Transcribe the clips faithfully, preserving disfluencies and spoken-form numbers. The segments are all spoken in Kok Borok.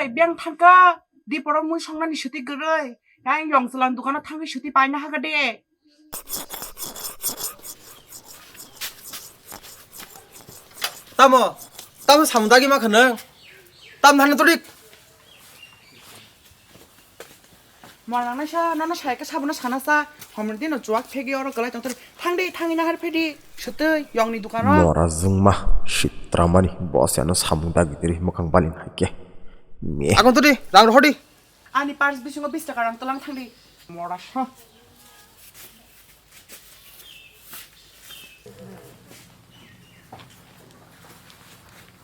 Biyang thangka, di poro mui songnani suti gurui. Yang yong chwlang dukano thangwi suti paina haga de. Tamo, tamo samung dagi ma khwnang. Tam thani tudik. Mora nang naisa, nana sai ka sabono sana sa. Homor dino chuak phegi oro kwlai tong tong. Thang di, thangwi nahar phedi. Sutui, yongni dukano. Mora jwngma, sitramani, boss ano samung dagi tiri, mwkhang balin hai khe. Me. Agon todi, rang rohor di. Ani purse bisingo bis taka rang tolang thang di. Mora sa.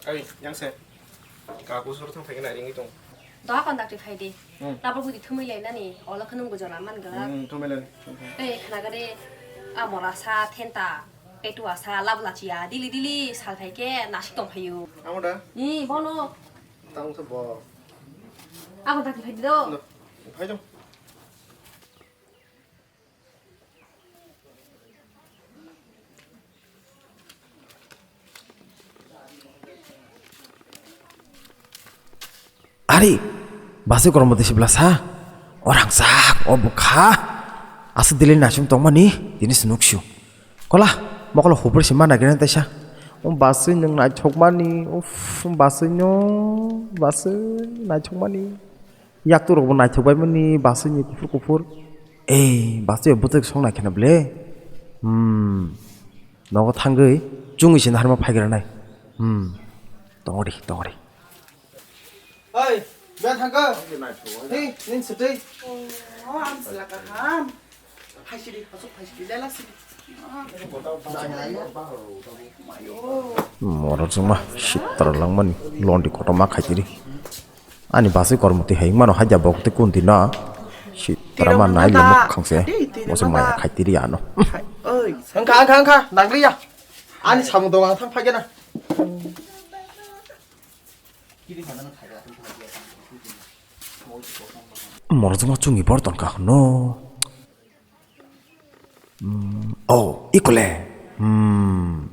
Ai, yang se. Ka kusur thang phai na ringi tong. Doha conductor phai di. Hmm. Tabuk budi thumui lai nani, ola khanung bujona man gala. Hmm, thumui lai. Eh, khana gade, a mora sa, thenta, petua sa, lab lachiya, dili dili, sal phai ke, nasik tong phayu. Amo da? Ni, bono. Tang se bo. A conductor phai di do. No, phai dong. Ari, basi kormo tisi belasa. Orang sak, o bukha. Aswk dili nasum tongmani, tini se nuksu. Kola, mokolo hupur si mana gina taisa. O basi nung naithok mani, uff, basi no, basi naithok mani. Yaktuk rok bo naithok bai mani, basi ni kuphur kuphur. Ei, basi bwtwk song nai kheno ble. Hmm. Nogo thangwi chungwi se naharma phaigra nai. Hmm. Tongori, tongori. Oi, ben thangka. Hey, nin sutui. Oh, ang sila kaham. Phaisidi, asuk phaisidi, lela sidi. Moro chuma sitra langmani londi kotorma khaitiri. Ani basui kormoti hai mano haja bokti kunti na. Sitra ma nai lemuk khangse. Mose maya khaitiri ano. Oi, angkha, angkha, angkha, nangriya. Ani samung dong ang thang phagena. Morjongma chungwi borton ka hwno. Mm, oh, ikole. Hmm.